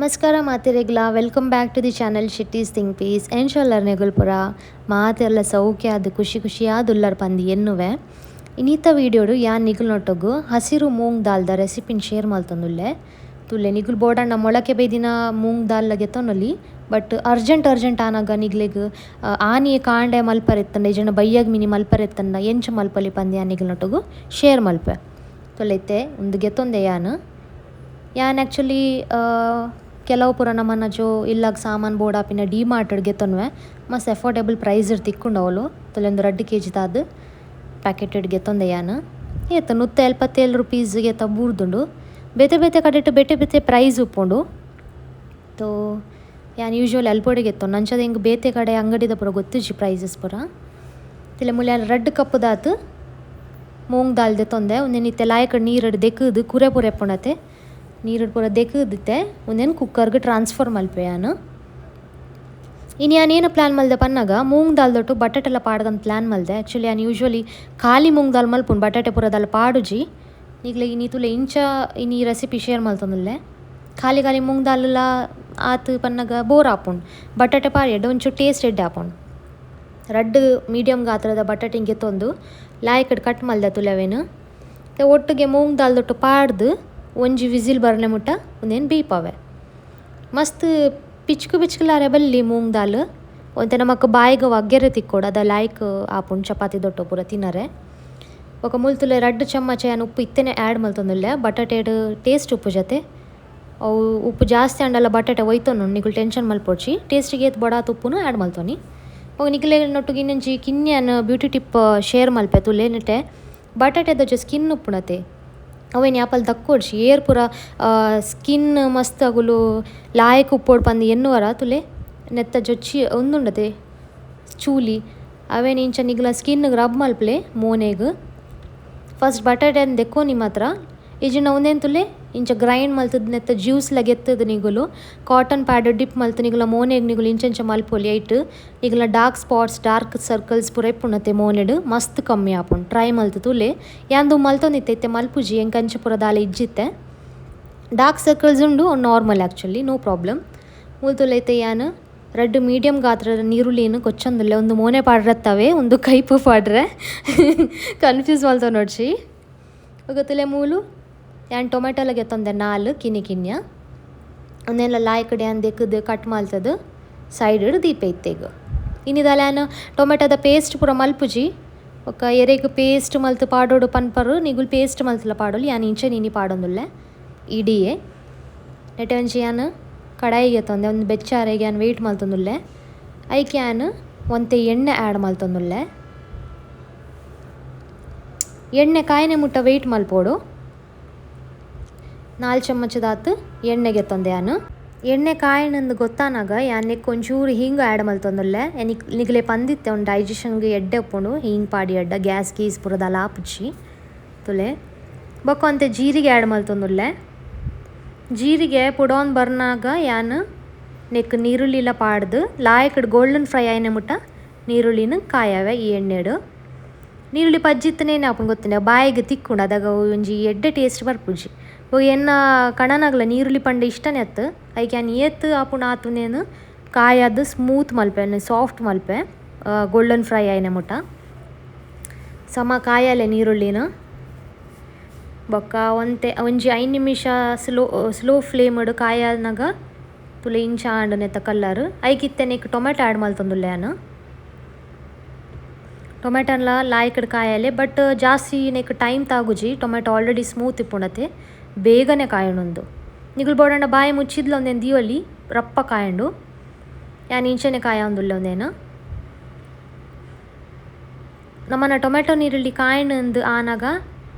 ನಮಸ್ಕಾರ ಮಾತೆರೆಗ್ಲ, welcome back to the channel Shetty's think piece. ಎಂಚೊಲ್ಲರ್ ನೆಗುಲ್ಪುರ ಮಾತೆರ್ಲ ಸೌಖ್ಯ ಆದ್ ಖುಷಿ ಖುಷಿಯಾದ್ ಉಲ್ಲರ್ ಪಂದ್ ಎನ್ನುವೆ. ಇನ್ನಿತ ವೀಡಿಯೋಡು ಯಾನ್ ನಿಗುಲ್ನೊಟ್ಟುಗು ಹಸಿರು ಮೂಂಗ್ ದಾಲ್ದ ರೆಸಿಪಿನ್ ಶೇರ್ ಮಲ್ತೊಂದುಲ್ಲೆ. ತುಲೆ ನಿಗುಲ್ ಬೋಡಣ್ಣ ಮೊಳಕೆ ಬೈದಿನ moong dal ಗೆತ್ತೊನೊಲಿ, but urgent urgent ಆನಗ ನಿಗ್ಲೆಗ್ ಆನಿಯೆ ಕಾಂಡೆ ಮಲ್ಪರೆತ್ತಂಡ ಇಜನ ಬಯ್ಯಗ್ ಮಿನಿ ಮಲ್ಪರೆತ್ತಂಡ ಎಂಚ ಮಲ್ಪಲಿ ಪಂದ್ ಯಾನ್ ನಿಗುಲ್ನೊಟ್ಟುಗು ಶೇರ್ ಮಲ್ಪೆ. ತುಲೆ ಇತ್ತೆ ಉಂದು ಗೆತ್ತೊಂದೆ ಯಾನ್ ಯಾನ್ ಆ್ಯಕ್ಚುಲಿ ಕೆಲವು ಪೂರ ನಮ್ಮನ ಜೋ ಇಲ್ಲಾಗ ಸಾಮಾನು ಬೋಡಾಪಿನ ಡಿ ಮಾರ್ಟ್ ಗೆತ್ತೊನ್ವೆ, ಮಸ್ತ್ ಎಫೋರ್ಡೆಬಲ್ ಪ್ರೈಸ್ ತಿಕ್ಕೊಂಡು ಅವಳು. ತುಲೆ ಒಂದು 2 ಕೆ ಜಿ ತಾದು ಪ್ಯಾಕೆಟೆಡ್ ಗೆತ್ತೊಂದೆ ಯಾನ್. ಏತ 177 ರುಪೀಸ್ಗೆ ತ ಬೂರ್ದುಂಡು. ಬೇತೆ ಬೇತೆ ಕಡೆಟ್ ಬೇತೆ ಬೇತೆ ಪ್ರೈಸ್ ಉಪ್ಪುಂಡು. ತೋ ಯಾನ್ ಯೂಶ್ವಲಿ ಅಲ್ಪೊಡೆ ಗೆತ್ತೊಂಡು ಅಂಚದ ಹಿಂಗೆ ಬೇತೆ ಕಡೆ ಅಂಗಡಿದ ಪೂರ ಗೊತ್ತಿಜ್ಜಿ ಪ್ರೈಸಸ್ ಪೂರ. ತಿಲೆ ಮೂಲು ಯಾನ್ 2 ಕಪ್ಪುದಾತು ಮೂಂಗ್ ದಾಲ್ ದೆತ್ತೊಂದೆ. ಒಂದೇನು ಇತ್ತೆ ಲಾಯಕ ನೀರಡು ದೆಕ್ಕದು ಕುರೆ ಪೂರ ಎಪ್ಪುಂಡತೆ ನೀರು ಪೂರ ದೆಕ್ಕದಿತ್ತೆ. ಒಂದೇನು ಕುಕ್ಕರ್ಗೆ ಟ್ರಾನ್ಸ್ಫರ್ ಮಲ್ಪೆ ಯಾನು. ಇನ್ನು ಯಾನೇನು ಪ್ಲ್ಯಾನ್ ಮಲ್ದೆ ಪನ್ನಾಗ ಮೂಂಗ್ ದಾಲ್ ದೊಟ್ಟು ಬಟಾಟೆಲ್ಲ ಪಾಡ್ದಂತ ಪ್ಲ್ಯಾನ್ ಮಲ್ದೆ. ಆ್ಯಕ್ಚುಲಿ ಯಾನ್ ಯೂಶ್ವಲಿ ಖಾಲಿ ಮೂಂಗ್ ದಾಲ್ ಮಲ್ಪುಂಡು, ಬಟಾಟೆ ಪೂರ ದಾಲ್ ಪಾಡುಜಿ. ಈಗಲೇ ಇನಿ ತುಲೆ ಇಂಚ ಇನಿ ರೆಸಿಪಿ ಶೇರ್ ಮಲ್ತೊಂದುಲ್ಲೆ. ಖಾಲಿ ಖಾಲಿ ಮೂಂಗ್ ದಾಲ್ ಆತು ಪನ್ನಾಗ ಬೋರ್ ಆಪುಂಡು, ಬಟಾಟೆ ಪಾಡಿ ಒಂಚೂರು ಟೇಸ್ಟ್ ಎಡ್ಡೆ ಆಪುಂಡು. 2 ಮೀಡಿಯಮ್ ಗಾತ್ರದ ಬಟಾಟೆ ಹಿಂಗೆ ಗೆತ್ತೊಂದು ಲಾಯ್ಕಡ್ ಕಟ್ ಮಲ್ದೆ ತುಲೆವೇನು. ಒಟ್ಟಿಗೆ ಮೂಂಗ್ ದಾಲ್ ದೊಟ್ಟು ಪಾಡ್ದು ಒಂಜಿ ವಿಸಿಲ್ ಬರ್ನೆ ಮುಟ್ಟ ಒಂದೇನು ಬೇಯ್ಪಾವೆ. ಮಸ್ತ್ ಪಿಚ್ಕು ಪಿಚ್ಕುಲಾರೆ ಬಲ್ಲಿ ಮೂಂಗ್ ದಾಲ್ ಒಂತೆ ನಮಕ್ ಬಾಯಿಗೆ ಒಗ್ಗೆರೆ ತಿಕ್ಕೋಡು, ಅದ ಲಾಯ್ಕ್ ಆಪುಂಡು ಚಪಾತಿ ದೊಟ್ಟು ಪೂರ ತಿನ್ನರೆ. ఒక ಮುಲ್ತುಲೆ 2 ಚಮ್ಮಚ ಯಾನ್ ಉಪ್ಪು ಇತ್ತೆನೆ ಆ್ಯಡ್ ಮಲ್ತೊಂದುಲ್ಲೆ. ಬಟಾಟೆಡ್ ಟೇಸ್ಟ್ ಉಪ್ಪು ಜೊತೆ ಅವು ಉಪ್ಪು ಜಾಸ್ತಿ ಆಂಡಲ ಬಟಾಟೆ ಒಯ್ತೊನು, ನಿಗುಲು ಟೆನ್ಷನ್ ಮಲ್ಪೊಡ್ಚಿ. ಟೇಸ್ಟಿಗೆ ಏತ್ ಬಡಾತ್ ಉಪ್ಪುನು ಆ್ಯಡ್ ಮಲ್ತೊನಿ. ಬೊಕ ನಿಗುಲೆ ನೊಟ್ಟುಗು ಇನ್ನೊಂಜಿ ಕಿನ್ಯಾನ್ beauty tip share ಮಲ್ಪೆ ತುಲೆ. ನೆಟೆ ಬಟಾಟೆದ ಸ್ಕಿನ್ ಉಪ್ಪುಣತೆ ಅವೇನು ಯಾಪಲ್ ದಕ್ಕೊಡ್ಚಿ ಏರ್ ಪೂರ ಸ್ಕಿನ್ ಮಸ್ತ್ ಅಗುಲು ಲಾಯಕ್ ಉಪ್ಪೋಡು ಪಂದ್ ಎನ್ನುವರ ತುಲೆ ನೆತ್ತ ಜೊಚ್ಚಿ ಒಂದುಂಡತೆ ಚೂಲಿ ಅವೇನು ಇಂಚ ನಿಗ್ಲ ಸ್ಕಿನ್ ರಬ್ ಮಲ್ಪಲೆ ಮೋನೆಗ್. ಫಸ್ಟ್ ಬಟಾಟೆ ದೆಕ್ಕೊನಿ ಮಾತ್ರ ಇಜಿನ ಒಂದೇನು ತುಲೆ ಇಂಚ ಗ್ರೈಂಡ್ ಮಲ್ತದ ನೆತ್ತ ಜ್ಯೂಸ್ ಗೆತ್ತದ ನಿಗುಲು cotton pad drip ಮಲ್ತು ನಿಗುಲ ಮೋನೆಗ್ ನಿಗುಲು ಇಂಚ ಮಲ್ಪೊಲಿ. ಐಟ್ ನಿಗುಲ dark spots dark circles ಪೂರ ಇಪ್ಪುಂಡತೆ ಮೋನೆಡ್ ಮಸ್ತ್ ಕಮ್ಮಿ ಆಪುಂಡು. ಟ್ರೈ ಮಲ್ತು ತುಲೆ. ಯಾಂದು ಮಲ್ತೊಂದಿತ್ತೆ ಇತ್ತೆ ಮಲ್ಪುಜಿ ಎಂಕಂಚ ಪೂರ ದಾಲ ಇಜ್ಜಿತ್ತೆ. ಡಾರ್ಕ್ ಸರ್ಕಲ್ಸ್ ಉಂಡು normal actually no problem. ಮೂಲು ಇತ್ತೆ ಯಾನ್ 2 ಮೀಡಿಯಮ್ ಗಾತ್ರದ ನೀರುಳ್ಳಿನ ಕೊಚ್ಚೊಂದುಲ್ಲೆ. ಒಂದು ಮೋನೆ ಪಾಡ್ರತ್ತವೆ ಒಂದು ಕೈಪು ಪಾಡ್ರೆ ಕನ್ಫ್ಯೂಸ್ ಮಲ್ತೊ ನೋಡ್ಸಿ. ఒక ತುಲೆ ಮೂಲು ಯಾನ್ ಟೊಮೆಟೊಲ ಗೆತ್ತೊಂದೆ 4 ಕಿನ್ನಿ ಕಿನ್ಯ. ಒಂದೆಲ್ಲ ಲಾಯ್ಕಡೆ ಯಾನ್ ದೆಕ್ಕದು ಕಟ್ ಮಲ್ತದು ಸೈಡ್ ದೀಪ ಇತ್ತೆಗ್. ಇನ್ನಿದಾಲ ಯಾನ್ ಟೊಮೆಟೊದ ಪೇಸ್ಟ್ ಪೂರ ಮಲ್ಪುಜಿ. ఒక ಎರೆಗ್ ಪೇಸ್ಟ್ ಮಲ್ತು ಪಾಡೋಡು ಪನ್ಪರು ನಿಗುಲು ಪೇಸ್ಟ್ ಮಲ್ತಲ ಪಾಡೋಲು, ಯಾನ್ ಇಂಚ ನಿನಿ ಪಾಡೊಂದುಲ್ಲೆ ಇಡಿಯೇ. ನೆಟೆ ಒಂಜಿ ಯಾನ್ ಕಡಾಯಿ ಗೆತ್ತೊಂದೆ ಒಂದು ಬೆಚ್ಚಾರೆಗೆ ಯಾನ್ ವೆಯ್ಟ್ ಮಲ್ತೊಂದುಲ್ಲೆ. ಐಕ್ ಯಾನ್ ಒಂತೆ ಎಣ್ಣೆ ಆ್ಯಡ್ ಮಲ್ತೊಂದುಲ್ಲೆ. ಎಣ್ಣೆ ಕಾಯಿನೆ ಮುಟ್ಟ ವೆಯ್ಟ್ ಮಲ್ಪೋಡು. 4 ಚಮಚದಾತು ಎಣ್ಣೆ ಗೆತ್ತೊಂದೆ ಯಾನು. ಎಣ್ಣೆ ಕಾಯಿನಂದು ಗೊತ್ತಾನಾಗ ಯಾನ್ ಒಂಚೂರು ಹಿಂಗೆ ಆ್ಯಡ್ ಮಲ್ತೊಂದುಲ್ಲೆ. ನಿಗಲೆ ಪಂದಿತ್ತೆ ಒಂದು ಡೈಜೆಷನ್ಗೆ ಎಡ್ಡೆ ಉಪ್ಪುಂಡು ಹಿಂಗೆ ಪಾಡಿ ಎಡ್ಡ ಗ್ಯಾಸ್ ಗೀಸ್ ಪೂರ ಆಪುಜಿ ತುಲೆ. ಬೊಕ್ಕ ಒಂತೆ ಜೀರಿಗೆ ಆ್ಯಡ್ ಮಲ್ತೊಂದುಲ್ಲೆ. ಜೀರಿಗೆ ಪುಡೋನ್ ಬರ್ನಾಗ ಯಾನ್ ನೆಕ್ ನೀರುಳ್ಳಿಲ ಪಾಡ್ದು ಲಾಯಕಡ್ ಗೋಲ್ಡನ್ ಫ್ರೈ ಆಯ್ನೆ ಮುಟ್ಟ ನೀರುಳ್ಳಿನ ಕಾಯವೆ ಈ ಎಣ್ಣೆಡು. ನೀರುಳ್ಳಿ ಪಜ್ಜಿತ್ತನೇನೆ ಆಪುಂಡು ಗೊತ್ತಿಲ್ಲ ಬಾಯಿಗೆ ತಿಕ್ಕೊಂಡು ಅದಾಗ ಒಂಜಿ ಎಡ್ಡೆ ಟೇಸ್ಟ್ ಬರ್ಪುಜಿ. ಎನ್ನ ಕಣನಾಗಲ ನೀರುಳ್ಳಿ ಪಂಡ ಇಷ್ಟನೇ ಅತ್ತು ಐಕ್ ಯಾನ್ ಏತ್ ಆಪುಂಡು ಆತುನೇನು ಕಾಯದು ಸ್ಮೂತ್ ಮಲ್ಪೆ ಸಾಫ್ಟ್ ಮಲ್ಪೆ ಗೋಲ್ಡನ್ ಫ್ರೈ ಆಯ್ನೆ ಮುಟ್ಟ ಸಮ ಕಾಯಲೆ ನೀರುಳ್ಳಿನ. ಬೊಕ್ಕ ಒಂತೆ ಒಂಜಿ 5 ನಿಮಿಷ ಸ್ಲೋ ಸ್ಲೋ ಫ್ಲೇಮ್ಡ್ ಕಾಯನಾಗ ತುಲೆ ಇಂಚ ಆಂಡ್ ನೆತ್ತ ಕಲ್ಲರ್. ಐಕಿತ್ತೆ ನೆಕ್ ಟೊಮೆಟೊ ಆ್ಯಡ್ ಮಲ್ತೊಂದುಲ್ಲೆ ಯಾನ್. ಟೊಮೆಟೊನ್ಲ ಲಾಯ್ಕಡ್ ಕಾಯಲೆ ಬಟ್ ಜಾಸ್ತಿ ನೆಕ್ ಟೈಮ್ ತಾಗುಜಿ, tomato already smooth ಇಪ್ಪುಂಡತೆ ಬೇಗನೆ ಕಾಯಣೊಂದು. ನಿಗುಲು ಬೋಡಂಡ ಬಾಯಿ ಮುಚ್ಚಿದ್ಲ ಒಂದೇನು ದೀವಲ್ಲಿ ರಪ್ಪ ಕಾಯಂಡು. ಯಾನ್ ಇಂಚನೆ ಕಾಯ ಒಂದುಲ್ಲೆ ಒಂದೇನು. ನಮ್ಮನ್ನ ಟೊಮೆಟೊ ನೀರುಳ್ಳಿ ಕಾಯಣಂದು ಆನಾಗ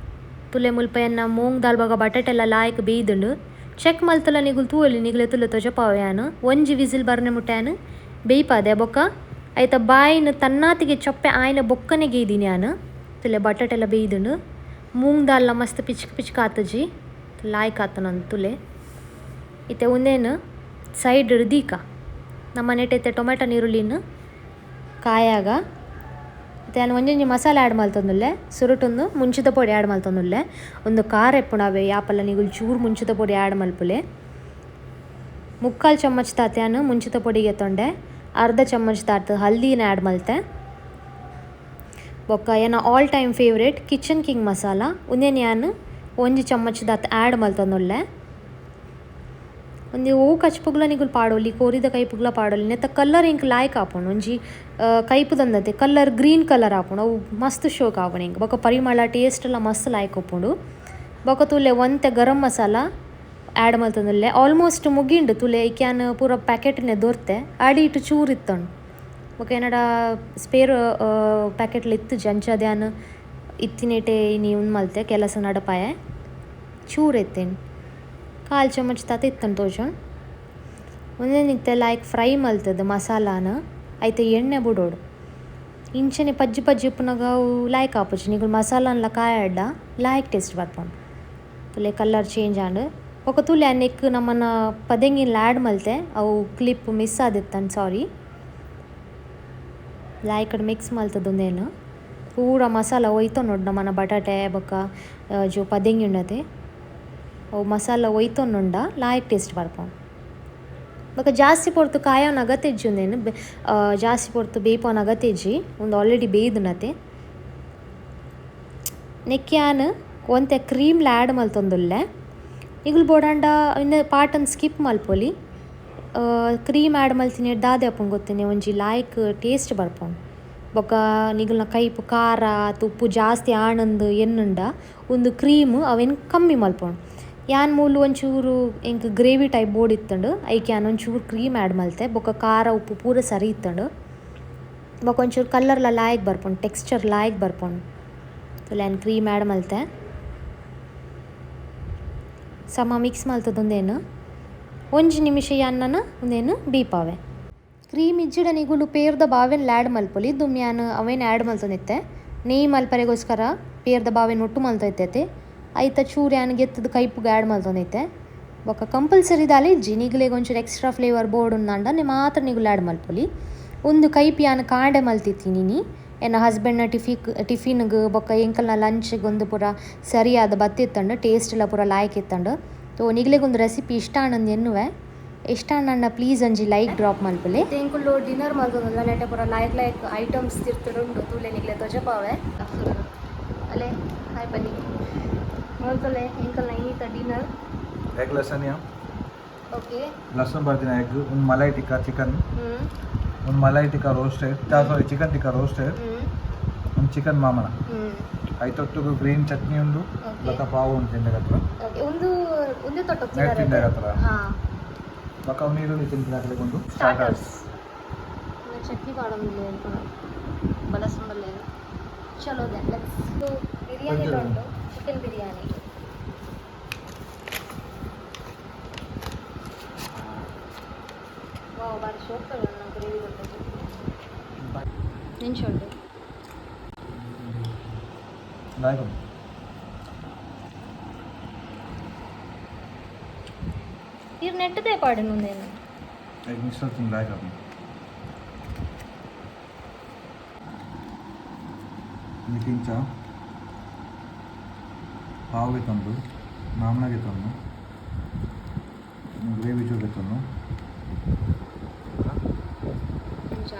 ತುಲೆ ಮುಲ್ಪ ಎನ್ನ ಮೂಂಗ್ ದಾಲ್ ಬೊಕ ಬಟಾಟೆಲ್ಲ ಲಾಯ್ಕ್ ಬೇಯ್ದುಂಡು. ಚೆಕ್ ಮಲ್ತಲ ನಿಗುಲು ತೂವೊಲಿ ನಿಗುಲೆ ತುಲೆ ತೊಜಪಾವೆ ಯಾನ್. ಒಂಜಿ ವಿಸಿಲ್ ಬರ್ನೆ ಮುಟ್ಟ ಯಾನ್ ಬೇಯ್ಪಾದೆ. ಬೊಕ್ಕ ಐತ ಬಾಯಿನ ತನ್ನಾತಿಗೆ ಚೊಪ್ಪೆ ಆಯ್ನ ಬೊಕ್ಕನೆ ಗೇಯ್ದಿನಿ ಯಾನ್. ತುಲೆ ಬಟಾಟೆಲ್ಲ ಬೇಯ್ದುಂಡು. ಮೂಂಗ್ ದಾಲ್ಲ ಮಸ್ತ್ ಪಿಚ್ಕ್ ಪಿಚ್ಕ್ ಆತುಜಿ ಲಾಯ್ಕ್ ಆತನಂದು ತುಲೆ. ಇತ್ತೆ ಉಂದೇನು ಸೈಡ್ ದೀಕ ನಮ್ಮ ನೆಟೆ ಟೊಮೆಟೊ ನೀರುಳ್ಳಿನ ಕಾಯಾಗ ಇತ್ತೆ ಯಾನ್ ಒಂಜೊಂಜಿ ಮಸಾಲೆ ಆ್ಯಡ್ ಮಲ್ತೊಂದುಲ್ಲೆ. ಸುರುಟೊಂದು ಮುಂಚಿದ ಪೊಡಿ ಆ್ಯಡ್ ಮಲ್ತೊಂದುಲ್ಲೆ. ಒಂದು ಖಾರ ಎಪ್ಪುಂಡು ಅವೇ ಯಾಪಲ ನಿಗುಲು ಚೂರು ಮುಂಚಿದ ಪೊಡಿ ಆ್ಯಡ್ ಮಲ್ಪುಲೆ. ಮುಕ್ಕಾಲು ಚಮಚ್ ತಾತ್ಯಾನು ಮುಂಚಿತ ಪೊಡಿಗೆ ತೊಂಡೆ ಅರ್ಧ ಚಮಚ್ ತಾತ್ ಹಲ್ದಿನ ಆ್ಯಡ್ ಮಲ್ತೆ ಬೊಕ್ಕ ಎನ್ನ all time favourite Kitchen King masala ಉಂದೆನ್ ಯಾನ್ ಒಂಜಿ ಚಮಚ್ ದಾತ್ ಆ್ಯಡ್ ಮಲ್ತೊಂದುಲ್ಲೆ. ಒಂಜಿ ಒವು ಕಚ್ಪುಗ್ಲ ನಿಗುಲ್ ಪಾಡೊಲಿ ಕೋರಿದ ಕೈಪುಗ್ಲ ಪಾಡೊಲಿ ನೆತ್ತ ಕಲರ್ ಎಂಕ್ ಲಾಯ್ಕ್ ಆಪುಂಡು ಒಂಜಿ ಕೈಪುದಂದತೆ ಕಲರ್ ಗ್ರೀನ್ ಕಲರ್ ಆಪುಂಡು ಅವು ಮಸ್ತ್ ಶೋಕ್ ಆಪುಂಡು ಎಂಕ್ ಬೊಕ್ಕ ಪರಿಮಳ ಟೇಸ್ಟ್ ಎಲ್ಲ ಮಸ್ತ್ ಲಾಯ್ಕ್ ಉಪ್ಪುಂಡು. ಬೊಕ್ಕ ತೂಲೆ ಒಂತೆ ಗರಂ ಮಸಾಲ ಆ್ಯಡ್ ಮಲ್ತೊಂದುಲ್ಲೆ ಆಲ್ಮೋಸ್ಟ್ ಮುಗಿಂಡು ತೂಲೆ ಐಕ್ಯಾನ್ ಪೂರ ಪ್ಯಾಕೆಟ್ನೆ ದೊರ್ತೆ ಅಡಿಟ್ ಚೂರು ಇತ್ತಂಡು ಬೊಕ್ಕ ಎನ್ನಡ ಸ್ಪೇರ್ ಪ್ಯಾಕೆಟ್ಲ ಇತ್ತುಜಿ ಅಂಚಾದ್ ಯಾನ್ ಇತ್ತಿನೇಟೆ ಇನಿ ಉಂದು ಮಲ್ತೆ ಕೆಲಸ ನಡಪಾಯೆ ಚೂರು ಇತ್ತೇನು ಕಾಲು ಚಮಚ್ ತಾತ ಇತ್ತಂಡು ತೋಜೊಂಡು ಒಂದೆನಿತ್ತೆ ಲಾಯ್ಕ್ ಫ್ರೈ ಮಲ್ತದ ಮಸಾಲಾನ ಐತ ಎಣ್ಣೆ ಬುಡೋಡು ಇಂಚನೆ ಪಜ್ಜಿ ಪಜ್ಜಿ ಉಪ್ಪುನಗ ಅವು ಲಾಯ್ಕ್ ಆಪುಜಿ ನಿಗುಲು ಮಸಾಲಾನ್ಲ ಕಾಯಡ್ಡ ಲಾಯ್ಕ್ ಟೇಸ್ಟ್ ಬರ್ಪುಂಡು. ತೂಲೆ ಕಲರ್ ಚೇಂಜ್ ಆಂಡ್ ಬೊಕ ತೂಲೆ ನೆಕ್ಕ್ ನಮನ ಪದೆಂಗಿನ್ಲ ಆ್ಯಡ್ ಮಲ್ತೆ ಅವು ಕ್ಲಿಪ್ ಮಿಸ್ ಆದಿತ್ತಂಡ್ ಸಾರಿ ಲಾಯ್ಕಡ್ ಮಿಕ್ಸ್ ಮಲ್ತದ ಉಂದೆನ್ ಪೂರ ಮಸಾಲ ಒಯ್ತೊನೊಡು ನಮನ ಬಟಾಟೆ ಬೊಕ ಜೋ ಪದೆಂಗಿ ಉಂಡತೆ ಅವು ಮಸಾಲ ಒಯ್ತೊನುಂಡ ಲಾಯ್ಕ್ ಟೇಸ್ಟ್ ಬರ್ಪುಂಡು. ಬೊಕ ಜಾಸ್ತಿ ಪೊರ್ತು ಕಾಯೋನ ಅಗತ್ಯ ಇಜ್ಜಿ ಉಂದೆನ್ ಜಾಸ್ತಿ ಪೊರ್ತು ಬೇಯ್ಪುನ ಅಗತ್ಯ ಇಜ್ಜಿ ಉಂದು ಆಲ್ರೆಡಿ ಬೇಯ್ದುನತೆ. ನೆಕ್ಕ್ ಯಾನ್ ಒಂತೆ ಕ್ರೀಮ್ಲ ಆ್ಯಡ್ ಮಲ್ತೊಂದುಲ್ಲೆ ನಿಗುಲು ಬೋಡಾಂಡ ಇನ್ನು ಪಾರ್ಟನ್ ಸ್ಕಿಪ್ ಮಲ್ಪೊಲಿ ಕ್ರೀಮ್ ಆ್ಯಡ್ ಮಲ್ತಿನ ದಾದೆ ಆಪುಂಡು ಗೊತ್ತೇನೆ ಒಂಜಿ ಲಾಯ್ಕ್ ಟೇಸ್ಟ್ ಬರ್ಪುಂಡು. ಬೊಕ ನಿಗುಲ್ನ ಕೈಪು ಖಾರ ಉಪ್ಪು ಜಾಸ್ತಿ ಆಣಂದು ಎನ್ನುಂಡ ಉಂದು ಕ್ರೀಮ್ ಅವೆನ್ ಕಮ್ಮಿ ಮಲ್ಪುಂಡು. ಯಾನ್ ಮೂಲು ಒಂಚೂರು ಎಂಕ್ ಗ್ರೇವಿ ಟೈಪ್ ಬೋಡಿತ್ತಂಡು ಐಕ್ ಯಾನ್ ಒಂಚೂರು ಕ್ರೀಮ್ ಆ್ಯಡ್ ಮಲ್ತೆ ಬೊಕ ಖಾರ ಉಪ್ಪು ಪೂರ ಸರಿ ಇತ್ತಂಡು ಬೊಕ ಒಂಚೂರು ಕಲರ್ಲ ಲಾಯ್ಕ್ ಬರ್ಪುಂಡು ಟೆಕ್ಸ್ಚರ್ ಲಾಯ್ಕ್ ಬರ್ಪುಂಡು. ತೂಲೆ ಯಾನ್ ಕ್ರೀಮ್ ಆ್ಯಡ್ ಮಲ್ತೆ ಸಮ ಮಿಕ್ಸ್ ಮಲ್ತದ ಉಂದೇನು ಒಂಜಿ ನಿಮಿಷ ಯಾನ್ ಉಂದೇನು ಬೀಪಾವೆ. ಕ್ರೀಮ್ ಇಜ್ಜಿಡ ನಿಗುಲು ಪೇರ್ದ ಬಾವೆನ್ ಆ್ಯಡ್ ಮಲ್ಪೊಲಿ ದುಂಬು ಯಾನ್ ಅವೇನ್ ಆ್ಯಡ್ ಮಲ್ತೊಂದಿತ್ತೆ ನೆಯ್ ಮಲ್ಪರೆಗೋಸ್ಕರ ಪೇರ್ದ ಬಾವೆನ್ ಒಟ್ಟು ಮಲ್ತೊಂದಿತ್ತೆ ಐತ ಚೂರು ಯಾನ್ ಗೆತ್ತದ ಕೈಪುಗ್ ಆ್ಯಡ್ ಮಲ್ತೊಂದಿತ್ತೆ ಬೊಕ ಕಂಪಲ್ಸರಿ ದಾಲ ಇಜ್ಜಿ ನಿಗುಲೆಗ್ ಒಂಚೂರು ಎಕ್ಸ್ಟ್ರಾ ಫ್ಲೇವರ್ ಬೋಡುಂದಾಂಡ ಮಾತ್ರ ನಿಗುಲು ಆ್ಯಡ್ ಮಲ್ಪೊಲಿ. ಉಂದು ಕೈಪು ಯಾನ್ ಕಾಂಡೆ ಮಲ್ತಿತ್ತೀನಿ ಎನ್ನ ಹಸ್ಬೆಂಡ್ನ ಟಿಫಿನ್ಗ್ ಬೊಕ ಎಂಕಲ್ನ ಲಂಚ್ಗ್ ಉಂದು ಪೂರ ಸರಿಯಾದ ಬತ್ತಿತ್ತಂಡು ಟೇಸ್ಟ್ ಎಲ್ಲ ಪೂರ ಲಾಯ್ಕ್ ಇತ್ತಂಡು. ಸೊ ನಿಗುಲೆಗ್ ಒಂದು ರೆಸಿಪಿ ಇಷ್ಟ ಆಂಡ್ ಎನ್ನುವೆ ಇಷ್ಟ ಆಂಡ ಪ್ಲೀಸ್ ಒಂಜಿ ಲೈಕ್ ಡ್ರಾಪ್ ಮಲ್ಪುಲೆ. ಎಂಕುಲು ಡಿನ್ನರ್ ಮಲ್ತೊಂದುಲ್ಲ ನೆಟೆ ಪೂರ ಲಾಯ್ಕ್ ಲಾಯ್ಕ್ ಐಟಮ್ಸ್ ತಿರ್ತುಡುಂಡು ತೂಲೆ ನಿಗ್ಲೆ ತೊಜಪಾವೆ. ಅಲೆ ಹಾಯ್ ಬನ್ನಿ ಮಲ್ತೊಲೆ ಎಂಕಲ್ನ ಈತ ಡಿನ್ನರ್. ಎಗ್ ಲಸನಿಯಾ. ಓಕೆ. ಲಸನ್ ಬರ್ದಿನ ಎಗ್ ಒಂದು ಮಲೈ ಟಿಕ್ಕಾ ಚಿಕನ್ ಒಂದು malai tikka roasted sorry chicken tikka roasted ಒಂದು ಚಿಕನ್ ಮಾಮನ ಐತೊಟ್ಟುಗು ಗ್ರೀನ್ ಚಟ್ನಿ ಉಂಡು ಬೊಕ ಪಾವು ಉಂಡು ತಿಂಡಗತ್ರ. ಓಕೆ ಒಂದು ಒಂದೇ ತೊಟ್ಟು ನೆಟ್ ತಿಂಡಗತ್ರ ಹಾಂ ಬೊಕ ನೀರುಳ್ಳಿ ತಿಂತಿನ ಉಂಡು. ಸ್ಟಾರ್ಟರ್ಸ್ ಚಟ್ನಿ ಪಾಡೊಂದಿಲ್ಲ ಬಲಸುಂಬಲ್ಲೇನು. ಚಲೋ then let's biryani ಉಂಟು ಚಿಕನ್ ಬಿರಿಯಾನಿ. ವಾವ್ ಬಾರಿ ಶೋಕ್ ಗ್ರೇವಿ ಉಂಟು ಎಂಚ ಉಂಟು. ಲಾಯ್ಕ್ ಇರ್ ನೆಟ್ಟದೇ ಪಾಡಿನ ಉಂದೇನು. ಎಗ್ ಮಿಕ್ಸರ್ ತಿಂದು ಲಾಯ್ಕ್ ಆಪುಂಡು ಕಿಂಚ ಪಾವುಗೆ ತಂದು ಮಾಮನಾಗೆ ತಂದು ಗ್ರೇವಿ ಚೂರು ತಂದು. ಎಂಚ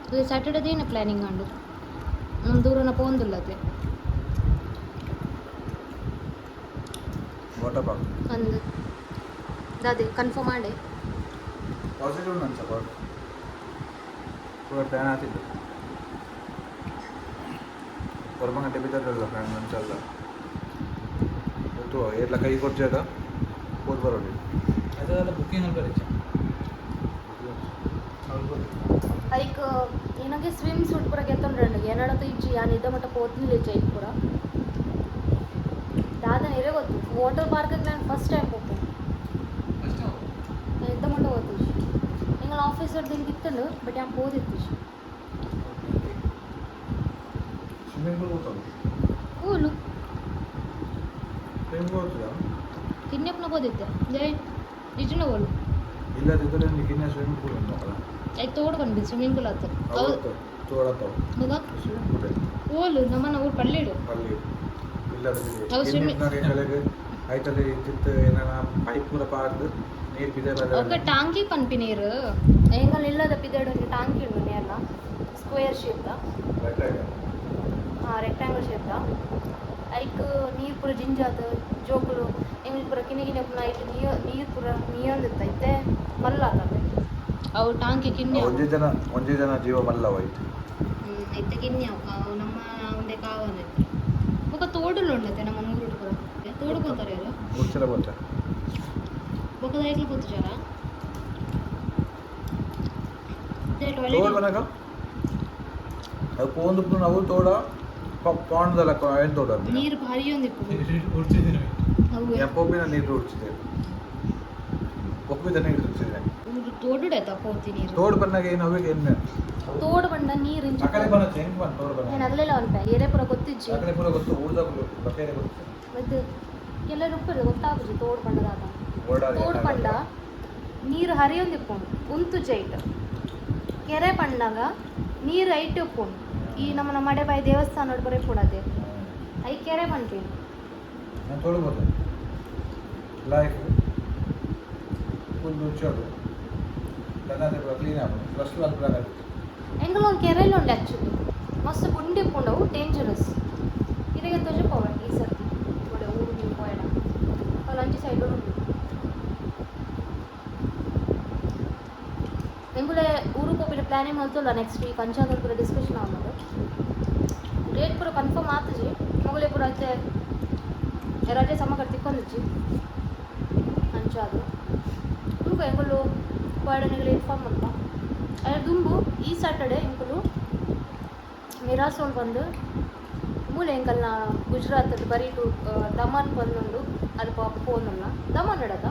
ಇದು ಸ್ಯಾಟರ್ಡೇ ದೇನ ಪ್ಲಾನಿಂಗ್ ಅಂಡು ನಮ್ಮ ದೂರನ ಪೋಂದುಲ್ಲತೆ. Water park. ಅಂದು ದಾದೆ ಕನ್ಫರ್ಮ್ ಆಂಡೆ. ಪಾಸಿಟಿವ್ ನಂಚ ಪಾರ್ಕ್ ಪೂರ ಪ್ಲ್ಯಾನ್ ಆತಿತ್ತು ಹೊರಬ ಗಂಟೆ ಬಿದ್ದಲ್ಲ ಪ್ಲ್ಯಾನ್ ನಂಚಲ್ಲ ಗೊತ್ತು ಏರ್ಲ ಕೈ ಕೊಡ್ಜಾಡ ಪೋದ್ ಬರೋಡಿ. ಅದೆಲ್ಲ ಬುಕ್ಕಿಂಗ್ ಅಲ್ಲಿ ಬರೀಚ. ಐಕ್ ಏನಗೆ ಸ್ವಿಮ್ ಸೂಟ್ ಪೂರ ಗೆತ್ತೊಂಡ್ರಂಡು ಏನಡತ ಇಜ್ಜಿ ಯಾನ್ ಇದ್ದ ಮಟ್ಟ ಪೋತ್ನಿಲ್ಲ ಇಜ್ಜಿ ಐಕ್ ಪೂರ ದಾದನ ಇರೇ ಗೊತ್ತು ವಾಟರ್ ಪಾರ್ಕ್ಗೆ ನಾನು ಫಸ್ಟ್ ಟೈಮ್ ಪೋಪು. ಫಸ್ಟ್ ನಾನು ಇದ್ದ ಮಟ್ಟ ಹೋತಿಜಿ ಎಂಗಳ ಆಫೀಸರ್ ದಿನ ಇತ್ತಂಡು ಬಟ್ ಯಾನ್ ಪೋದಿತ್ತಿಜಿ. ಸ್ವಿಮ್ಮಿಂಗ್ ಪೂಲ್ ಗೊತ್ತಲ್ಲ. ಓಲು? ಸ್ವಿಮ್ಮಿಂಗ್ ಪೂಲ್ ಗೊತ್ತದ. ಕಿನ್ಯಪ್ಪನ ಪೋದಿತ್ತೆ ಜೈ ಇಜ್ಜಿನ ಓಲು. ಇಲ್ಲದಿದ್ದರೆ ಕಿನ್ಯ ಸ್ವಿಮ್ಮಿಂಗ್ ಪೂಲ್ ಉಂಟಲ್ಲ. ಐಕ್ ತೋಡ್ ಬಂದ್ಬಿ ಸ್ವಿಮ್ಮಿಂಗ್ ಪೂಲ್ ಆತ. ತೋಡತ್ತವು. ಹೌದಾ? Swimming pool. ಓಲು ನಮ್ಮನ್ನ ಊರು ಪಳ್ಳಿಡು. ಅಲ್ಲಿ ಇಲ್ಲದ. ಅವು swimming- ಐತಲ್ಲಿ ತಿತ್ತು ಏನಾನ ಪೈಪ್ ಪೂರ ಪಾಡ್ದು ನೀರು ಬಿದೆ. ఒక ಟಾಂಕಿ ಪನ್ಪಿ ನೀರು. ಎಂಗಲ್ ಇಲ್ಲದ ಪಿದೆಡ್ ಒಂಜಿ ಟಾಂಕಿ ಉಂಡು ನೇರ್ಲ, ಸ್ಕ್ವೇರ್ ಶೇಪ್ ದ. ಹಾಂ, ರೆಕ್ಟಾಂಗಲ್ ಶೇಪ್ ದ. ಐಕ್ ನೀರು ಪೂರ ಜಿಂಜಾದ್ ಜೋಕುಲು ಎಂಗ್ಲ್ ಪೂರ ಕಿನ್ನಿ ಕಿನ್ನಿ ಪೂರ ಐಟ್ ನೀರು ನೀರು ಪೂರ ನೀರೊಂದಿತ್ತ. ಇತ್ತೆ ಮಲ್ಲ ಆತದೆ ಅವು ಟಾಂಕಿ ಕಿನ್ನಿ. ಒಂಜಿ ಜನ ಜೀವ ಮಲ್ಲ ಹೋಯ್ತು. ಇತ್ತೆ ಕಿನ್ನಿ ಅವು. ಅವು ನಮ್ಮ ಒಂದೇ ಕಾವೊಂದಿತ್ತು. ಬೊಕ ತೋಡುಲು ಉಂಡತೆ ನಮ್ಮ ಊರುಡು ಪೂರ. ತೋಡು ಪೋತಾರೆ ಅಲ್ಲ? ಉಚ್ಚಲ ಗೊತ್ತ. ಬೊಕ ದಾಯ್ಕ್ಲ ಪೋತುಜಾರ? ತೋಡ್ ಟಾಯ್ಲೆಟ್. ಬನಕ ಅದು ಪೋಂದು ಅವು ತೋಡ ಪಾಂಡ್ದಲ್ಲ ಏನು ತೋಡ. ನೀರು ಭಾರಿ ಒಂದಿಪ್ಪು. ಉಡ್ತಿದ್ದೀನಿ. ಅವು. ಎಪ್ಪೊಪ್ಪಿನ ನೀರು ಉಡ್ಚಿದೆ, ಒಪ್ಪಿದ ನೀರು ಉಡ್ಚಿದೆ. ಊರು ತೋಡುಡೆ ಪೋತಿ ನೀರು. ತೋಡ್ ಬನ್ನಾಗ ಏನು ಅವಿಗೆ ಏನು? ತೋಡು ಬಂಡ ನೀರು ಇಂಚ. ಅಕಡೆ ಬನ್ನತ್ತೆ, ಹೆಂಗ್ ಬಂದು ತೋಡ್ ಬನ್ನ? ನಾನು ಅಗಲೆಲ್ಲ ಅನ್ಪೆ ಏರೇ ಪೂರ ಗೊತ್ತಿಜ್ಜಿ. ಅಕಡೆ ಪೂರ ಗೊತ್ತು, ಊರ್ದಾಗ ಬಕೇರೆ ಗೊತ್ತು. ಮತ್ತೆ ಕೆಲವರು ಉಪ್ಪು ಗೊತ್ತಾಗುಜಿ ತೋಡು ಬಂಡದಾದ. ಓಡಾಡಿ. ತೋಡು ಪಂಡ ನೀರು ಹರಿಯೊಂದಿಪ್ಪುಂಡು, ಉಂತು ಜೈಟ್. ಕೆರೆ ಪಂಡಾಗ ನೀರು ಐಟ್ ಉಪ್ಪುಂಡು. ಈ ನಮ್ಮನ ಮಡೆಬಾಯಿ ದೇವಸ್ಥಾನ ಬರೀ ಪೂಡದೆ I ಕೆರೆ ಪನ್ಪಿನಿ. ನಾನು ತೋಡು ಬೋದು ಲೈಫ್ ಫುಲ್ ಉಚ್ಚೋಡು ದನ ಕ್ಲೀನ್ ಆಗ್ಬೋದು, ಫ್ಲಶ್ ಅಲ್ಪ. ಎಂಕಲ್ ಒಂದು ಕೆರೆಯಲ್ಲಿ ಉಂಡು ಆ್ಯಕ್ಚುಲಿ. ಮಸ್ತ್ ಗುಂಡಿ ಉಪ್ಪುಂಡವು, ಡೇಂಜರಸ್. ಇರೆಗೆ ತೊಜಪೋವೆ ಈ ಸರ್ತಿ ಒಡೆ ಊರು ನೀವು ಪೋಯಡ ಅವ್ಲು ಅಂಚೆ ಸೈಡ್ ಉಂಡು. ಎಂಕುಲೆ ಊರು ಪೋಪಿನ ಪ್ಲಾನಿಂಗ್ ಮಲ್ತುಲ್ಲ ನೆಕ್ಸ್ಟ್ ವೀಕ್. ಅಂಚಾದ ಪೂರ ಡಿಸ್ಕಷನ್ ಆಗೋದು. ಡೇಟ್ ಪೂರ ಕನ್ಫರ್ಮ್ ಆತಜಿ. ಮೊಗಲೆ ಪೂರ ಅತ್ತೆ ರಜೆ ಸಮಕರ್ ತಿಕ್ಕೊಂದಿಜ್ಜಿ. ಅಂಚಾದು ತೂಕ ಎಂಕುಲು ಪೋಯಡನಿಗೆ ಇನ್ಫಾರ್ಮ್ ಮಲ್ಪ. ಅದ್ರ ದುಂಬು ಈ ಸ್ಯಾಟರ್ಡೆ ಎಂಕುಲು ಮಿರಾಸೋಲ್ ಬಂದು ಮೂಲೆ ಎಂಕಲ್ನ ಗುಜರಾತ್ ಬರೀ ಟು ದಮನ್ ಬಂದುಂಡು. ಅಲ್ಪ ಪೋನುಲ್ಲ ದಮನ್ ಇಡದ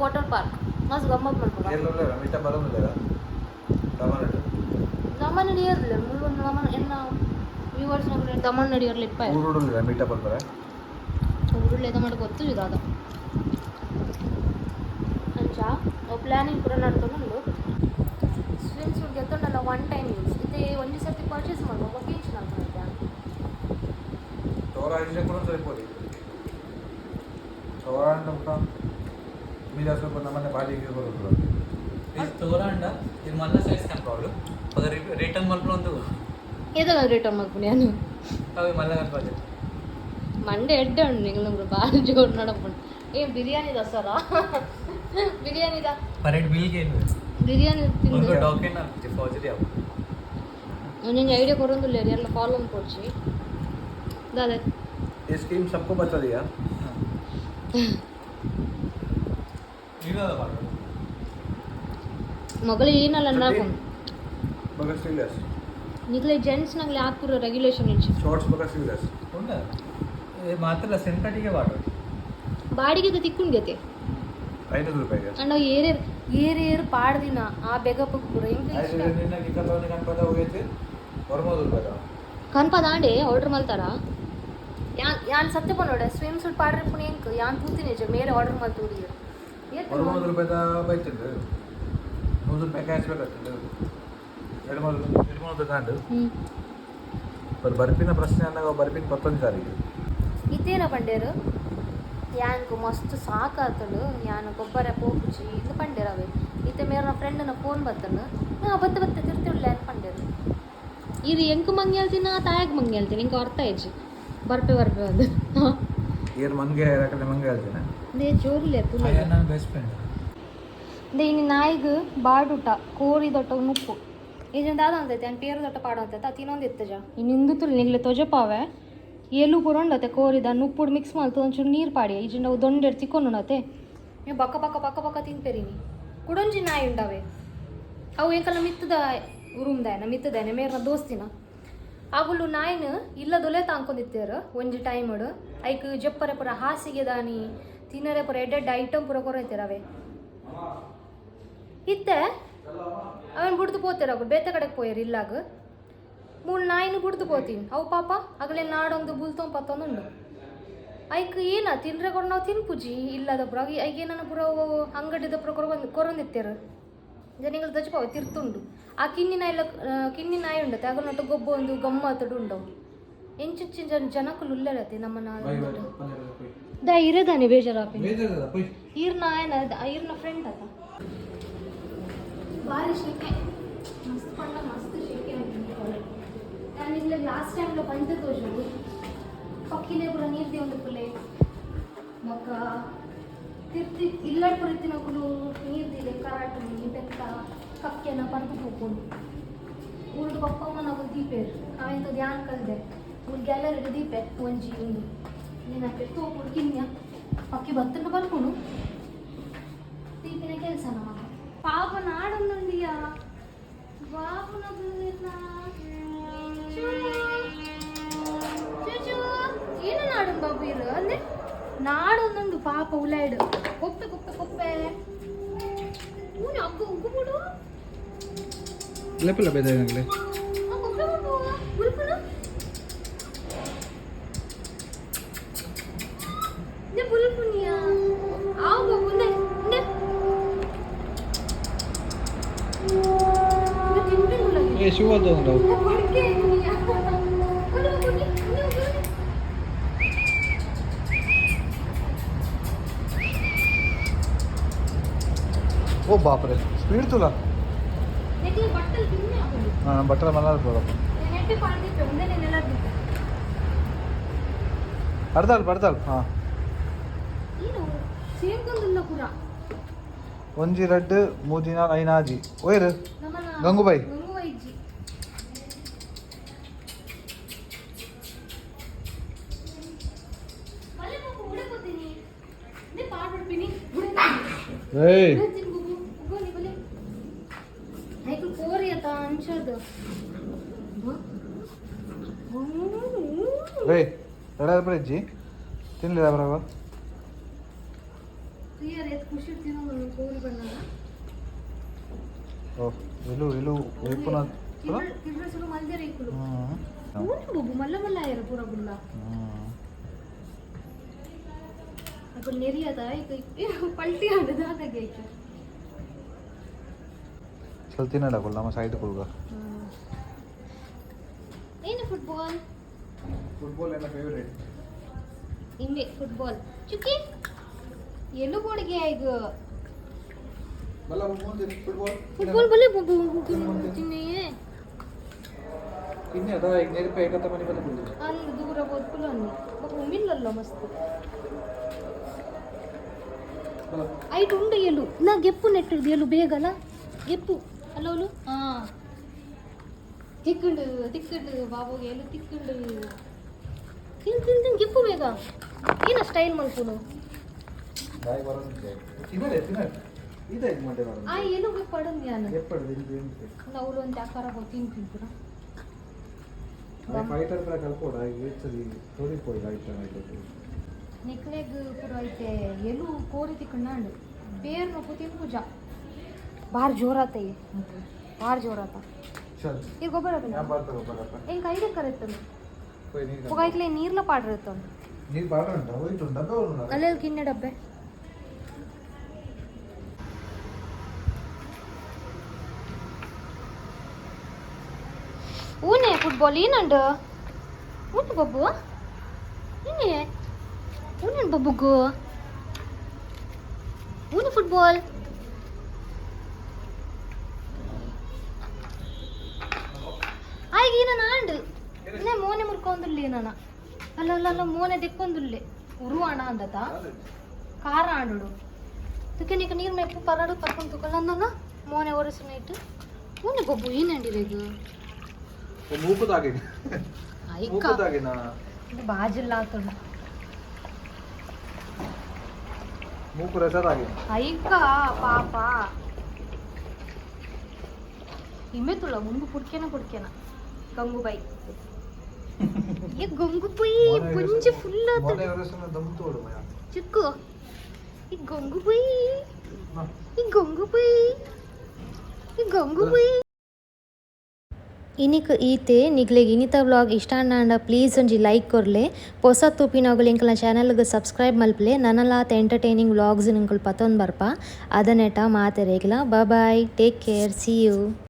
ವಾಟರ್ ಪಾರ್ಕ್ ಮಸ್ತ್ ಗಮ್ಮತ್ ಮಲ್ಪುಗ. ಕೇರಳ ಮೀಟ ಬರೋದಿಲ್ಲ ದಮನ್. ದಮನ್ ಇರ್ಲಿಲ್ಲ ಮುಳ್ಳು. ದಮನ್ ಎನ್ನ ವ್ಯೂವರ್ಸ್ ದಮನ್ ನಡಿಯರ್ಲಿ ಇಪ್ಪ. ಊರುಡಿಲ್ಲ ಮೀಟ ಬರ್ತಾರೆ. ಊರುಳ್ಳೆ ಮಾಡಿ ಗೊತ್ತು ದಾದ. ಅಂಚ ಅವು ಪ್ಲಾನಿಂಗ್ ಪೂರ ನಡ್ತೊಂದುಂಡು. ಸ್ವಿಮ್ ಸೂಟ್ ಗೆತ್ತೊಂಡಲ್ಲ ಒನ್ ಟೈಮ್ ಯೂಸ್. ಇದು ಒಂಜಿ ಸರ್ತಿ ಪರ್ಚೇಸ್ ಮಾಡುವ ಬೊಕ್ಕ ಇಂಚಿನ ಅನ್ಕೊಂಡೆ. ತೋರ ಐದು ಕೂಡ ಸರಿಪೋದು. ಸೋರ ಅಂತ ಮೀರ ಸ್ವಲ್ಪ ನಮ್ಮನೆ ಬಾಡಿಗೆ ಬರೋದು. ಇದು ತೋರಾಂಡ ಇದು ಮಲ್ಲ ಸೈಜ್ ಕನ್ಪಾವಳು ఒక ರಿಟರ್ನ್ ಮಲ್ಪಲು ಒಂದು. ಏದಲ್ಲ ರಿಟರ್ನ್ ಮಲ್ಪುನಿ ನಾನು. ಅవి ಮಲ್ಲ ಕನ್ಪಾಜೆ. ಮಂಡೆ ಎಡ್ಡೆ ಉಂಡು. ನಿಂಗೆ ಬಾರಿ ಜೋರು ನಡಪುಂಡು. ಏ ಬಿರಿಯಾನಿ ದಸರಾ ಬಿರಿಯಾನಿದ. ಪರೇಡ್ ಬಿಲ್ಗೆ ಏನು? ಬಿರಿಯಾನಿ ಒಂದು ತಿಂದು ಡಾಕ್ಯುಮೆಂಟ್ ಅನ್ಪುಜಿ ಫೋರ್ಜರಿ ಅವು. ಒಂಜೊಂಜಿ ಐಡಿಯಾ ಕೊರೊಂದುಲ್ಲೆರ್ ಎಲ್ಲ ಫಾಲೋ ಮಲ್ಪೊಡ್ಚಿ ದಾದ. ये स्कीम सबको बचा दिया. ನೀನು ಪಾಡು. ಮೊಗಲು ಏನಲ್ಲ ನಡಪುಂಡು. बगैर स्लीवलेस. ನಿಕ್ಲೆ ಜೆಂಟ್ಸ್ ನಂಗ್ಲೆ ಆತ್ ಪೂರ ರೆಗ್ಯುಲೇಷನ್ ಇಜ್ಜಿ. शॉर्ट्स बगैर स्लीवलेस. ಉಂಡ ಮಾತ್ರ ಸೆಂಟಟಿಗೆ ಪಾಡು. ಬಾಡಿಗೆದ ತಿಕ್ಕುಂಡು 500 ರೂಪಾಯಿಗೆ. ಅಂಡ ಏರೇರ್ ಏರೇರು ಪಾಡ್ದಿನ ಆ ಬೆಗಪ್ಪು ಪೂರ ಎಂಕ್ ಇಷ್ಟ. ನಿನ್ನ ಗಿಕ್ಕತ್ತವನಿಗೆ ಕನ್ಪದ ಹೋಗೈತಿ 9 ರೂಪಾಯಿ. ಕನ್ಪದಾಂಡೆ ಆರ್ಡರ್ ಮಲ್ತಾರ. ಯಾನ್ ಯಾನ್ ಸತ್ಯ ಪನೋಡೆ ಸ್ವಿಮ್ ಸೂಟ್ ಪಾಡ್ರೆ ಪುಣೆ ಎಂಕ್ ಯಾನ್ ತೂತಿನಿ ಮೇರೆ ಆರ್ಡರ್ ಮಲ್ತು ಹುಡುಗಿರು. 9 ರೂಪಾಯಿದ ಬೈತಿಂಡು, 100 ರೂಪಾಯಿ ಕ್ಯಾಶ್ ಬೇಕಾಗ್ತದೆ. ಎರಡು ಮೂರು ಎರಡು ಮೂರು ತಗೊಂಡು ಬರ್ ಬರ್ಪಿನ ಪ್ರಶ್ನೆ ಅಂದಾಗ ಬರ್ಪಿನ 19 ತಾರೀಕು. ಇತ್ತೇನ ಪಂಡೇರು ಯಾನ್ಕು ಮಸ್ತ್ ಸಾಕಾತಂಡು, ಯಾನ್ ಗೊಬ್ಬರ ಪೋಪುಜಿ ಇದು ಪಂಡೇರು ಅವೆ. ಇತ್ತೆ ಮೇರ್ನ ಫ್ರೆಂಡ್ನ ಫೋನ್ ಬತ್ತಂಡು, ನಾ ಬತ್ತೆ ಬತ್ತೆ ತಿರ್ತಿಳ್ಳೆ ಅಂತ ಪಂಡೇರು. ಇದು ಎಂಕ್ ಮಂಗೆ ಹೇಳ್ತೀನ, ತಾಯಗ್ ಮಂಗೆ ಹೇಳ್ತೀನಿ, ಎಂಕ್ ಅರ್ಥ ಆಯ್ಜಿ. ಬರ್ಪೆ ಬರ್ಪೆ ಒಂದು. ಏನು ಮಂಗೆ ಯಾಕಂದ್ರೆ ಮಂಗೆ ಹೇಳ್ತೀನಿ. They ಜೋರಿಲ್ಲ. ನನ್ನ ಬೆಸ್ಟ್ ಫ್ರೆಂಡ್. They ಇನಿ ನಾಯಿಗ್ ಬಾಡುಟ ಕೋರಿ ದೊಟ್ಟ ನುಪ್ಪು ಈಜನ್ ದಾದ ಅಂತೈತೆ ಅನ್ ಪೇರು ದೊಟ್ಟ ಪಾಡು ಅಂತೈತೆ. ಅದು ಇನ್ನೊಂದು ಇತ್ತಜ ಇನ್ನು ತುಳು ನಿಗ್ಲೆ ತೊಜಪಾವೆ ಎಲು ಪುರೊಂಡತೆ ಕೋರಿದ ನುಪ್ಪುಡು ಮಿಕ್ಸ್ ಮಲ್ತು ಒಂಚೂರು ನೀರು ಪಾಡಿ. ಈಜಿಂಡ ಅವು ದೊಂಡೆಡ್ ತಿಕ್ಕೊಂಡುಂಡತೆ. ನೀವು ಬಕ್ಕ ಬಕ್ಕ ಬಕ್ಕ ಬಕ್ಕ ತಿನ್ಪೆರಿನಿ. ಕುಡೊಂಜಿ ನಾಯಿ ಉಂಡವೆ. ಅವು ಎಂಕಲ್ನ ಮಿತ್ತದ ರೂಮ್ದಾಯನ ಮಿತ್ತದಾಯನ ಮೇರ್ನ ದೋಸ್ತಿನ ಅಗುಲು ನಾಯಿನ ಇಲ್ಲದೊಲೆ ತಾಂಕೊಂಡಿತ್ತೇರು ಒಂಜಿ ಟೈಮುಡು. ಐಕ್ ಜಪ್ಪರೆ ಪೂರ ಹಾಸಿಗೆ ದಾನಿ ತಿನ್ನರೆ ಪೂರ ಎಡ್ಡೆಡ್ಡ ಐಟಮ್ ಪೂರ ಕೊರೈತೇರು ಅವೆ. ಇತ್ತೆ ಅವನ್ ಬುಡ್ದು ಪೋತೇರು. ಅವು ಬೇತೆ ಕಡೆಗೆ ಪೋಯರು ಇಲ್ಲಾಗ. ಮೂರು ನಾಯಿನ ಬುಡ್ದು ಪೋತೀನಿ. ಅವು ಪಾಪ ಅಗಲೇ ನಾಡೊಂದು ಬುಲ್ತೊಂದು ಪತ್ತೊಂದುಂಡು. ಐಕ್ ಏನ ತಿನ್ರೆ ಕೊಡು ನಾವು ತಿನ್ಪುಜಿ ಇಲ್ಲದ ಪುರ. ಐಕ್ ಏನನ ಪೂರ ಅಂಗಡಿದ ಪೂರ ಕೊರೊಂದು ಕೊರೊಂದಿತ್ತೇರು. ಜನಿಗಳು ತಜ್ಪಾವ ತಿರ್ತುಂಡು ಆ ಕಿನ್ನಿ ನಾಯಿ ಕಿನ್ನಿ ನಾಯಿ ಉಂಡತೆ ಅಗನೊಟ್ಟು ಗೊಬ್ಬ ಒಂದು ಗಮ್ಮತ್ತಡು ಉಂಡವು ಎಂಚು ಜನಕುಲು ಉಲ್ಲರತೆ ನಮ್ಮ the ಇರದಾನೆ ಬೇಜಾರಾಪಿ ಈರ್ನ ಆಯನ ಈರ್ನ ಫ್ರೆಂಡ್ ಅತ ಭಾರಿ ಶೆಕೆ ಮಸ್ತ್ ಪಂಡ ಮಸ್ತ್ ಶೆಕೆ ನಾನು ಇಲ್ಲ ಲಾಸ್ಟ್ ಟೈಮ್లో పంట ತೋಜುಂಡು ಪಕ್ಕಿಲೆ ಪೂರ ನೀರು ದೇವೊಂದು ಪುಲೆ ಬೊಕ್ಕ ತಿರ್ತಿ ಇಲ್ಲಡ್ ಪೂರ ಇತ್ತಿನಕುಲು ನೀರು ದಿಲೆ ಕರಾಟುನಿ ಬೆತ್ತ ಕಕ್ಕೆನ ಪರ್ದು ಪೋಪುಂಡು ಊರುಡು ಪಪ್ಪಮ್ಮನಕುಲು ದೀಪೇರು ಅವೆಂತ ಧ್ಯಾನ ಕಲ್ದೆ ಊರು ಗ್ಯಾಲರಿಡ್ ದೀಪೆ ಒಂಜಿ ಉಂದು ನೆನಪೆ ತೋಪುಡು ಕಿನ್ಯ ಪಕ್ಕಿ ಬತ್ತಂಡ ಬರ್ಪುಂಡು ದೀಪಿನ ಕೆಲಸ ನಮಗ ಪಾಪ ನಾಡೊಂದುಂಡಿಯ ಬಾಪುನ ಏನು ನಾಡು ಬಾಬು ಇರು ಅಂದ್ರೆ ನಾಡೊಂದುಂಡು ಪಾಪ ಉಲಾಯ್ಡು ಕೊಪ್ಪೆ ಕೊಪ್ಪೆ ಕೊಪ್ಪೆ ಊನು ಅಗ್ಗು ಉಗ್ಗು ಬಿಡು. ಲೆಪ್ಪಲ್ಲ ಬೇಜಾರಾಗಲಿ. ಆ, ಕೊಪ್ಪೆ ಕೊಪ್ಪು ಬುಲ್ಪುನು ನೆ ಬುಲ್ಪುನಿಯಾ ಆವು ಬಾಬು ನೆ ನೆ ತಿನ್ಪಿಲ್ಲ. ಏ ಶಿವ ತಗೊಂಡು. ಕೊಡ್ಕೆ ಇದೀನಿಯಾ ಕೊಡು ಕೊಡಿ ನೀವು ಕೊಡಿ. ಓ ಬಾಪ್ರೆ, ಸ್ಪೀಡ್ ತುಲ. ನೆಕ್ಲಿ ಬಟ್ಟಲ್ ತಿನ್ನೆ ಆಪುಂಡು. ಹಾಂ, ಬಟ್ಟಲ ಮಲ್ಲ ಬೋಡಪ್ಪ. ನೆಟ್ಟಿ ಪಾಡ್ದಿಪ್ಪೆ ಉಂದೆ ನೆಲ್ಲ ದಿಪ್ಪೆ. ಅರ್ಧ ಅಲ್ಪ ಅರ್ಧ ಅಲ್ಪ ಹಾಂ. ಏನು ಸೇರ್ಕೊಂದುಲ್ಲ ಪೂರ. ಒಂಜಿ ರಡ್ಡ್ ಮೂಜಿ ನಾಲ್ ಐನ್ ಆಜಿ ಒಯ್ರು. ನಮ್ಮನ ಗಂಗೂಬಾಯಿ. ಗಂಗೂಬಾಯಿಜ್ಜಿ ಮಲ್ಲೆ ಪಾಪ ಉಡೆ ಕೊತ್ತೀನಿ ನೇ ಪಾಡ್ಬಿಡ್ತೀನಿ. ಏಯ್. ಐಕುಲ್ ಕೋರಿ ಅತ ಅಂಚದ. ರೇ ರಡ ಇಜ್ಜಿ ತಿನ್ಲಿಲ್ಲ ಬರವ. ಕ್ಲಿಯರ್ ಎತ್ ಖುಷಿ ತಿನ್ನೋದು ಕೋರಿ ಬಣ್ಣ. ಓ ಇಲು ಇಲು ಒಯ್ಪುನ. ತಿರ್ರ ಸುರು ಮಲ್ದೇರ ಐಕುಲು. ಹ್ಞೂ. ಊನು ಬೊಬ್ಬು ಮಲ್ಲ ಮಲ್ಲ ಆಯರ ಪೂರ ಬುಲ್ಲ. ಅప్పుడు ನೆರಿಯದ ಐಕ ಪಲ್ಟಿ ಆಡದ ಹಾಗಾಗಿ ಐಕ. ಚಲ್ ತಿನ್ನಡ ಕೊಲ್ಲ ನಮ್ಮ ಸೈಡ್ ಕೊಲ್ಗ. ಏನು ಫುಟ್ಬಾಲ್? ಫುಟ್ಬಾಲ್ ಎನ್ನ ಫೇವರೇಟ್. ಇಂಬೆ ಫುಟ್ಬಾಲ್ ಚುಕ್ಕಿ ಎಲ್ಲೂ ಬೋಡಿಗೆ ಈಗ. ಬಲ್ಲ ಫುಟ್ಬಾಲ್. ಫುಟ್ಬಾಲ್ ಬಲ್ಲೆ ಬೊಬ್ಬು ತಿನ್ನಿ. ಇನ್ನೇ ಅದ ಈಗ ನೆನಪು ಏಕತ್ತ ಮನೆ ಬಂದು ಬಿಡ್ದು. ಅಂದ್ ದೂರ ಬೋದ್ಕುಲು ಅನ್ನಿ ಬೊಕ್ಕ ಉಮಿಲ್ಲಲ್ಲ ಮಸ್ತ್. ಬಲ್ಲ. ಐಟ್ ಉಂಡು ಎಲು ನಾ ಗೆಪ್ಪು ನೆಟ್ಟಿರ್ದು ಎಲು ಬೇಗಲ ಗೆಪ್ಪು ಅಲ್ಲೋಲು ಹಾ ತಿಕ್ಕುಂಡು ತಿಕ್ಕುಂಡು ಬಾಬುಗೆ ಎಲು ತಿಕ್ಕುಂಡು ತಿನ್ ತಿನ್ ತಿನ್ ಗೆಪ್ಪು ಬೇಗ ಏನ ಸ್ಟೈಲ್ ಮಲ್ಪುನು. ಬಾಯಿ ಬರೋದು ತಿನ್ನಡೆ ತಿನ್ನಡೆ ಇದೆ ಇದು ಮಂಡೆ ಬರೋದು. ಆ ಎಲು ಪಡಂದು ಯಾನು. ಎಪ್ಪಡು ತಿಂದು ತಿಂದು. ಅವಳು ಅಂತ ಆಕಾರ ತಿನ್ ತಿನ್ ಪೂರ. ಫೈಟರ್ ಕೂಡ ಕಲ್ಪೋಡ ಈಗ ತೋರಿ ಪೋಯಿ ಐಟಮ್ ಐಟಮ್. ನಿಕ್ಲೆಗ್ ಪೂರ ಐತೆ ಎಲು ಕೋರಿ ತಿಕ್ಕಂಡು ಬೇರ್ ನೋಕು ತಿನ್ ಪೂಜ ಬಾರ್ ಜೋರಾತ ಬಾರ್ ಜೋರಾತ. ಚಲ್. ಈ ಗೊಬ್ಬರ. ಯಾ ಬರ್ತಾ ಗೊಬ್ಬರಪ್ಪ. ಎಂಕ್ ಐಡೆ ಕರೆತ್ತನು. ಹೋಯ್ ನೀರು. ఒక ఇట్లా ನೀರ್ಲ ಪಾಡಿರ್ತಾನೆ. ನೀರು ಬಾಡ ಉಂಟಾ ಹೋಯ್ತು ಡಬ್ಬೆ ಉಂಟು. ಅಲ್ಲೆಲ್ಲಿ ಕಿನ್ನೆ ಡಬ್ಬೆ ಊನೆ ಫುಟ್ಬಾಲ್ ಏನಂಡು ಉಂಟು ಬಬ್ಬು ಇನ್ನೇ ಊನೇನು ಬಬ್ಬುಗು ಊನು ಫುಟ್ಬಾಲ್ ಆಯ್ಗ ಏನ ಆಂಡು ಇನ್ನೇ ಮೋನೆ ಮುರ್ಕೊಂದುಲ್ಲೆ ನಾನು ಅಲ್ಲ ಅಲ್ಲ ಅಲ್ಲ ಮೋನೆ ದೆಕ್ಕೊಂದುಲ್ಲೆ ಉರು ಅಣ ಅಂದತ ಖಾರ ಆಂಡುಡು ತುಕೆ ನೀಕ ನೀರು ಮೆಪ್ಪು ಪರಡು ಪರ್ಕೊಂಡು ತುಕಲ್ಲ ಮೋನೆ ಒರೆಸು ಇಟ್ಟು ಊನೆ ಬೊಬ್ಬು ಏನಂಡಿ ರೇಗು. ಮೂಕು ತಾಗಿನ. ಐಕ. ಮೂಕು ತಾಗಿನ. ಬಾಜಿಲ್ಲ ಆತುಂಡ. ಮೂಕು ರಸ ತಾಗಿನ. ಐಕ ಪಾಪ ಇಮ್ಮೆ ತುಳ ಮುಂದು ಪುಡ್ಕೆನ ಪುಡ್ಕೆನ ಗಂಗೂಬಾಯಿ ಏ ಗಂಗೂಬಾಯಿ ಪುಂಜಿ ಫುಲ್ ಆತುಂಡು. ಮೋನೆ ಒರೆಸು ದಮ್ ತೋಡು ಮಯ. ಚಿಕ್ಕು ಈ ಗಂಗೂಬಾಯಿ ಈ ಗಂಗೂಬಾಯಿ ಈ ಗಂಗೂಬಾಯಿ. ಇನಿಕ್ ಈತೆ. ನಿಕ್ಲೆಗ್ ಇನಿತ ವ್ಲಾಗ್ ಇಷ್ಟ ಆಂಡ ಪ್ಲೀಸ್ ಒಂಜಿ ಲೈಕ್ ಕೊರ್ಲೆ. ಪೊಸ ತೂಪಿನಗುಲು ಎಂಕಲ್ನ ಚಾನಲ್ಗ್ ಸಬ್ಸ್ಕ್ರೈಬ್ ಮಲ್ಪಲೆ. ನನಲಾತ್ ಎಂಟರ್ಟೈನಿಂಗ್ ವ್ಲಾಗ್ಸ್ ನಿಕುಲು ಪತ್ತೊಂದು ಬರ್ಪ. ಅದನೆಟ ಮಾತೆರೆಗ್ಲ bye, take care, see you.